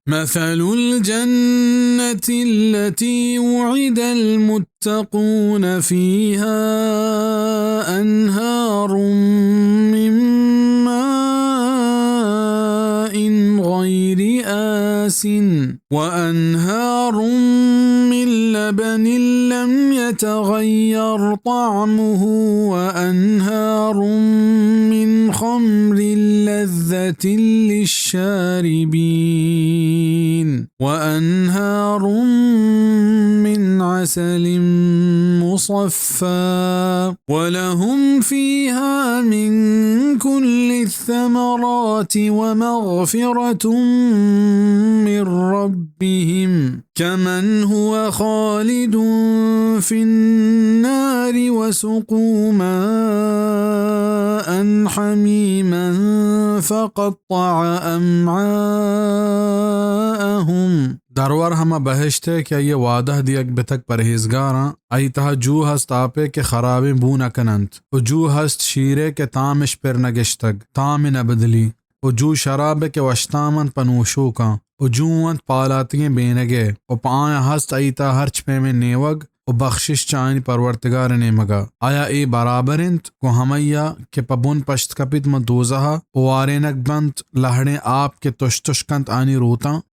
مثل الجنة التي وعد المتقون فيها أنهار من ماء غير آسن وأنهار من لبن لم يتغير طعمه وأنهار من خمر لذة للشاربين وأنهار من عسل مصفى ولهم فيها من كل الثمرات ومغفرة من ربهم كمن هو خالد في النار وسقوا ماء حميما فقطع أمعاءهم۔ درور ہما بہشت ء کہ آئی ء وعدہ دیگ بتگ پرہیزگاراں، آئی تہا جو ہست آپے کہ خرابیں بو نہ کننت، و جو ہست شیرے کہ تامش پر نہ گشتگ، تام نہ بدلی، و جو شرابے کہ وشتام انت پہ نوشوکاں، و جو انت پالاتگیں بینگے، و پہ آیاں ہست آئی تہا ہرچ پیمیں نیوگ و بخشش چہ آیانی پرورتگار ء نیمگا۔ آیا اے برابر انت گوں ہمئیا کہ پہ بن پشت کپیت ماں دوزہا و وارینگ بنت لہڑیں آپ کہ تش تش کنت آیانی روتاں؟